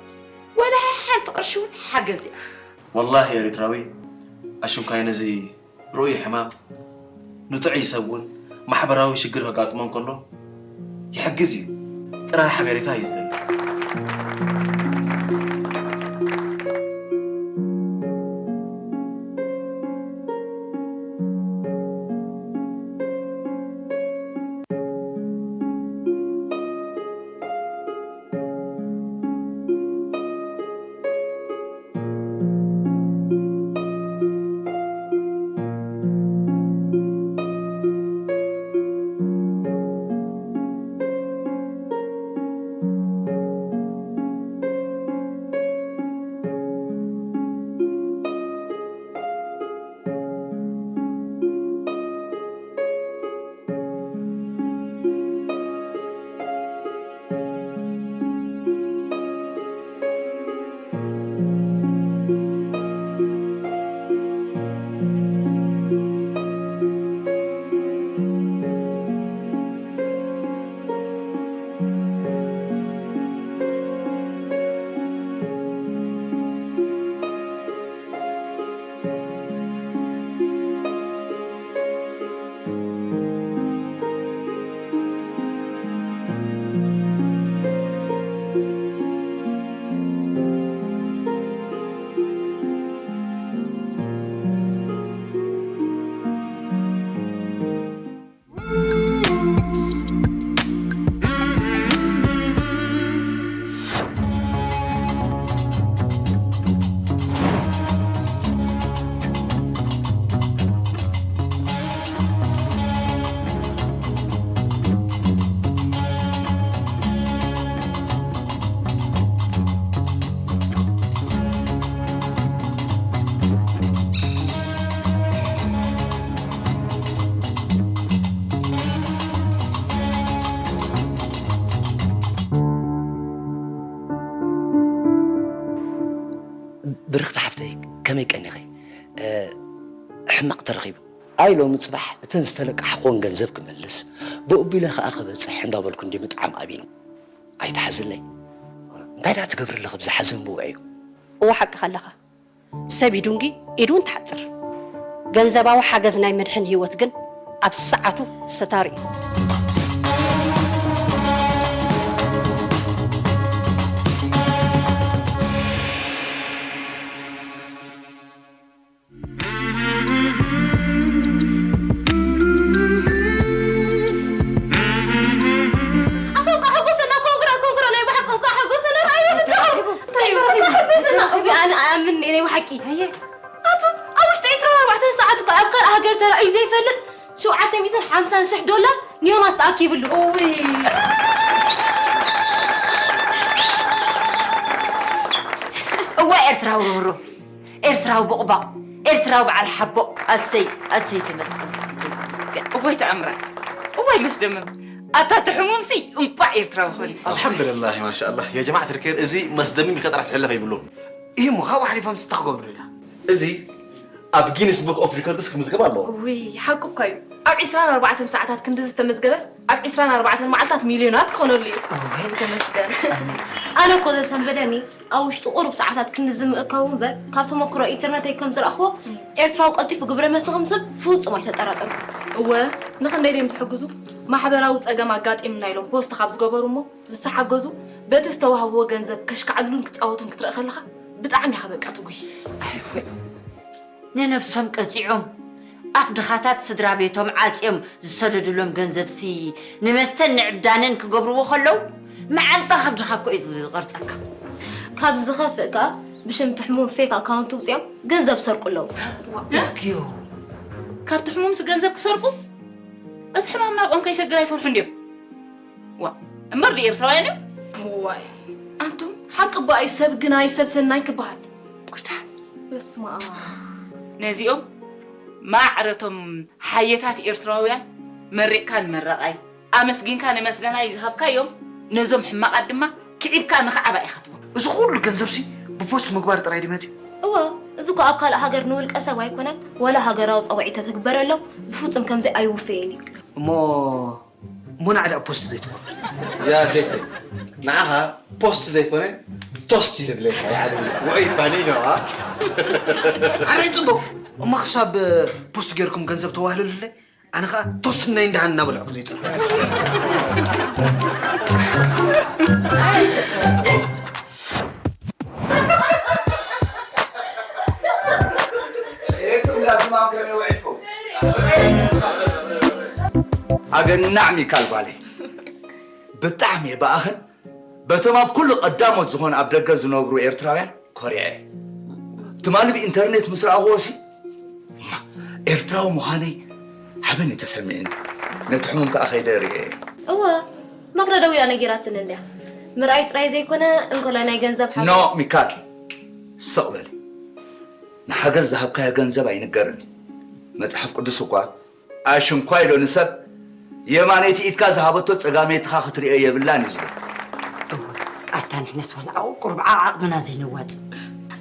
ዋላ ሓንቲ ቅርሺ እውን ሓገዝ እያ ወላሂ ኤሪትራዊ ኣሽንኳይ ነዚ ርኡይ ሕማም ንጥዑይ ሰብ እውን ማሕበራዊ ሽግር ከጋጥሞ እንከሎ ይሕግዝ እዩ። ጥራይ ሓበሬታ እዩ ዝደሊ። ይቀኒኺ። እ፣ ሕማቕ ተረኺቡ። ኣይ ሎሚ ጽባሕ እተን ዝተለቃሕክወን ገንዘብ ክመልስ፣ ብኡቢለ ከኣ ክበጽሕ እንዳበልኩ እንዲ ምጥዓም ኣቢኒ። ኣይትሓዝለይ። እንታይ ደኣ ትገብሪ ኣለኺ ኣብዚ ሓዘን ብውዕዩ? እወ ሓቅኻ ኣለኻ። ሰብ ኢዱ እንጊ ኢዱ እውን ትሓጽር። ገንዘባዊ ሓገዝ ናይ መድሕን ህይወት ግን ኣብ ሰዓቱ ሰታሪ እዩ። ኣታ እኮ ሓጎሰና ኮንግራ ኮንግራ ናይ ብሓቂ እኮ ሓጎሰና ርኣዮ ብትኹም እንታይ እዩ ሓጎሰና እኮ ኣነ ኣምን ናይ ብሓቂ ኣየ ኣቱ ኣብ ውሽጢ ዕስራን ኣርባዕተን ሰዓት እኮ ኣብ ካልእ ሃገር ተራእዩ ዘይፈልጥ ሸውዓተ ሚእትን ሓምሳን ሽሕ ዶላር ንዮናስ ተኣኪብሉ። እወ ኤርትራዊ ርህሩ ኤርትራዊ ቡቕባቕ ኤርትራዊ በዓል ሓቦ ኣሰይ ኣሰይ ተመስገን ኣሰይ ተመስገን። እዋይ ተኣምራት እዋይ መስደመም ኣታ እቲ ሕሙምሲ እንቋዕ ኤርትራዊ ኾነ። ኣልሓምዱልላህ ማሻኣላህ ያ ጀማዓት ልከይር እዚ መስደምም ኢልካ ጥራሕ ትሕለፍ ኣይብሉን። እዩ እሞ ካብኡ ሓሊፎም ስታ ክገብሩ ኢና። እዚ ኣብ ጊንስ ቡክ ኦፍ ሪከርድስ ክምዝገብ ኣለዎ። ውይ ሓቁ እኳ እዩ። ኣብ ዕስራን ኣርባዕተን ሰዓታት ክንድዚ ዝተመዝገበስ ኣብ ዕስራን ኣርባዕተን መዓልታት ሚልዮናት ክኾነሉ እዩ። እወ ተመስገን። ኣነ እኮ ዘሰንበደኒ ኣብ ውሽጢ ቁሩብ ሰዓታት ክንድዚ ምእካቡ እምበር ካብ ተመክሮ ኢንተርነተይ ከም ዝረኣኽዎ ኤርትራዊ ቀልጢፉ ግብረ መልሲ ክምስብ ፍጹም ኣይተጠራጠርኩ። እወ ንኽንደይ ድዮም ዝሕግዙ? ማሕበራዊ ጸገም ኣጋጢምና ኢሎም ፖስት ካብ ዝገበሩ እሞ ዝተሓገዙ በቲ ዝተዋህብዎ ገንዘብ ከሽካዕልሉን ክጻወቱን ክትርኢ ከለኻ ብጣዕሚ ኢኻ በቃ ትጉሂ። ንነብሶም ቀጺዖም ኣፍ ድኻታት ስድራ ቤቶም ዓጽዮም ዝሰደዱሎም ገንዘብሲ ንመስተን ንዕብዳንን ክገብርዎ ከለዉ መዓንጣ ከብድኻ እኮ እዩ ዝቐርጸካ። ካብዚ ዝኸፍእ ከኣ ብሽም ትሕሙም ፌክ ኣካውንት ውፅኦም ገንዘብ ሰርቁ ኣለዉ። እስኪዮ ካብ ትሕሙምሲ ገንዘብ ክሰርቁ እቲ ሕማም ናብኦም ከይሰግር ኣይፈርሑ እንድዮም። ዋ እምበር ድዩ ኤርትራውያን እዮም። ዋይ ኣንቱም ሓቂ እባ እዩ ሰብ ግናይ ሰብ ሰናይ ክበሃል። ጉዳ በስመ ኣብ። ነዚኦም ማዕረቶም ሓየታት ኤርትራውያን መሪቕካ ንመረቓይ ኣመስጊንካ ንመስገናይ ዝሃብካዮም ነዞም ሕማቓት ድማ ክዒብካ ንኽዓባ ኢኻ ትቦ። እዚ ኩሉ ገንዘብሲ ብፖስት ምግባር ጥራይ ድመት እዩ። እወ እዚ እኮ ኣብ ካልእ ሃገር ንውልቀ ሰብ ኣይኮነን ዋላ ሃገራዊ ጸውዒት ተትግበረሎም ብፍጹም ከምዚ ኣይውፈየን እዩ። እሞ እሞ ንዓዳ ፖስት ዘይትገብር። ያ ቴቴ ንዓኻ ፖስት ዘይኮነ ቶስት እዩ ዘድለየካ ያኒ ውዑይ ፓኒኖ ኣ ኣረ ጽቡቕ እሞ ክሳብ ፖስት ጌርኩም ገንዘብ ተዋህልሉለይ ኣነ ኸዓ ቶስት ናይ እንዳሃን እናበልዕኩ ዘይጸንሐ ኣገናዕ ሚካል ጓለይ ብጣዕሚ እየ ብኣኽን በቶም ኣብ ኩሉ ቀዳሞት ዝኾኑ ኣብ ደገ ዝነብሩ ኤርትራውያን ኮሪዐ እየ። ትማሊ ብኢንተርኔት ምስ ረኣኽዎ ሲ ኤርትራዊ ምዃነይ ሓበን እዩ ተሰሚዕኒ። ነቲ ሕሙም ከኣ ከይደ ርእየ እየ። እወ ማግዳ ደዊላ ነጊራትኒ እንድያ። ምርኣይ ጥራይ ዘይኮነ እንኮላይ ናይ ገንዘብ ሓገዝ። ኖ ሚካል ስቕ በሊ። ንሓገዝ ዝሃብካዮ ገንዘብ ኣይንገርን እዩ። መጽሓፍ ቅዱስ እኳ ኣሽንኳይ ዶ ንሰብ የማነይቲ ኢድካ ዝሃበቶ ጸጋመይትኻ ክትርእዮ የብላን እዩ ዝብል። እወ ኣታ ንሕነስ ዋላ ኣብኡ ቁሩብ ዓዓቕምና ዘይነዋጽእ።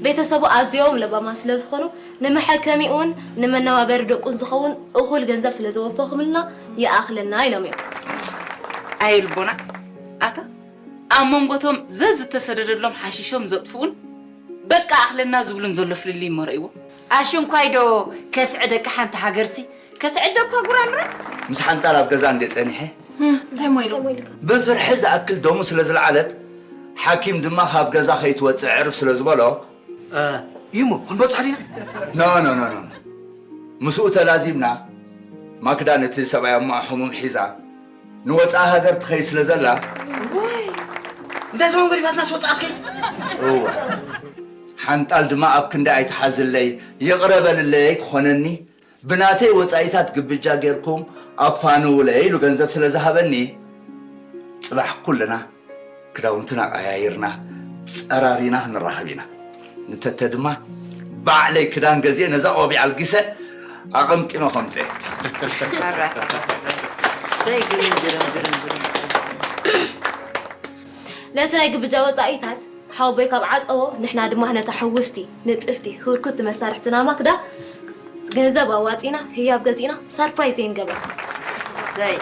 ቤተሰቡ ኣዝዮም ለባማት ስለ ዝኾኑ ንመሐከሚኡን ንመነባበሪ ደቁን ዝኸውን እኹል ገንዘብ ስለ ዘወፈኹምልና ይኣኽለና ኢሎም እዮም። ኣየ ልቦና ኣታ ኣብ መንጎቶም ዘዝተሰደደሎም ሓሺሾም ዘጥፍኡን በቃ ኣኽለና ዝብሉን ዘሎ ፍልልይ እሞ ረእይዎ። ኣሽንኳይ ዶ ከስዕደካ ሓንቲ ሃገርሲ ከስዕደኳ ጉራምራ። ምስ ሓንጣል ኣብ ገዛ እንደ ጸኒሐ እንታይ ሞ ኢሉ? ብፍርሒ ዝኣክል ደሙ ስለ ዝለዓለት ሓኪም ድማ ካብ ገዛ ከይትወጽእ ዕርፍ ስለ ዝበሎ እዩ እሞ ክንበጽሖ ዲና? ኖ ኖ ኖ ኖ ምስኡ ተላዚብና ማክዳ ነቲ ሰብኣይ ኣሞኣ ሕሙም ሒዛ ንወጻኢ ሃገር ትኸይድ ስለ ዘላ እንታይ ሰሞን ገዲፋትና ስወጻኣት ከይ እወ ሓንጣል ድማ ኣብ ክንዲ ኣይትሓዝለይ ይቕረ በልለይ ክኾነኒ ብናተይ ወጻኢታት ግብጃ ጌርኩም ኣፋንውለይ ኢሉ ገንዘብ ስለ ዝሃበኒ ጽባሕ ኩልና ክዳውንትና ቀያይርና ጸራሪና ክንራኸብ ኢና። ንተተ ድማ ባዕለይ ክዳን ገዚኤ ነዛ ቆቢዕ ኣልጊሰ ኣቐምቂመ ከምጽኤ። ነቲ ናይ ግብጃ ወጻኢታት ሓወቦይ ካብ ዓጸዎ፣ ንሕና ድማ ነታ ሕውስቲ፣ ንጥፍቲ፣ ህርኩት መሳርሕትና ማክዳ ገንዘብ ኣዋጺና፣ ህያብ ገዚእና፣ ሰርፕራይዝ ዘይንገብራ። ሰይ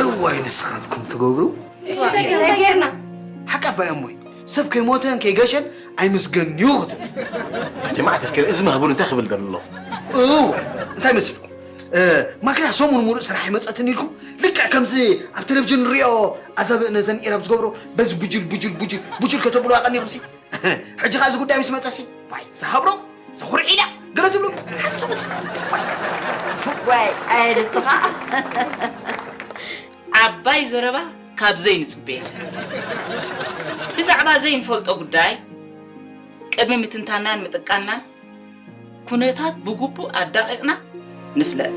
እዋይ ንስኻትኩም ትገብሩ ጌርና ሓቂ ኣባይ ኣሞይ ሰብ ከይሞተን ከይገሸን ኣይምስገን እዩ ክትብል ኣቲ ማዕተከ እዚ ማህቡን እንታይ ክብል ዘሎ እው እንታይ መሲልኩም ማኪና ሰሙን ሙሉእ ስራሕ ይመፀትን ኢልኩም ልክዕ ከምዚ ኣብ ቴሌቪዥን ንሪኦ ኣዛብእ ነዘን ኢራብ ዝገብሮ በዚ ቡጅል ቡጅል ቡጅል ቡጅል ከተብሉ ኣቐኒኹም ሲ ሕጂ ኸ እዚ ጉዳይ ምስ መፀ ሲ ዋይ ዝሃብሮ ዘኹርዒዳ ገለ ትብሉ ሓሰቡት ወይ ኣየ ንስኻ ዓባይ ዘረባ ካብ ዘይንጽበየ ሰብ። ብዛዕባ ዘይንፈልጦ ጉዳይ ቅድሚ ምትንታናን ምጥቃናን ኩነታት ብግቡእ ኣዳቒቕና ንፍለጥ።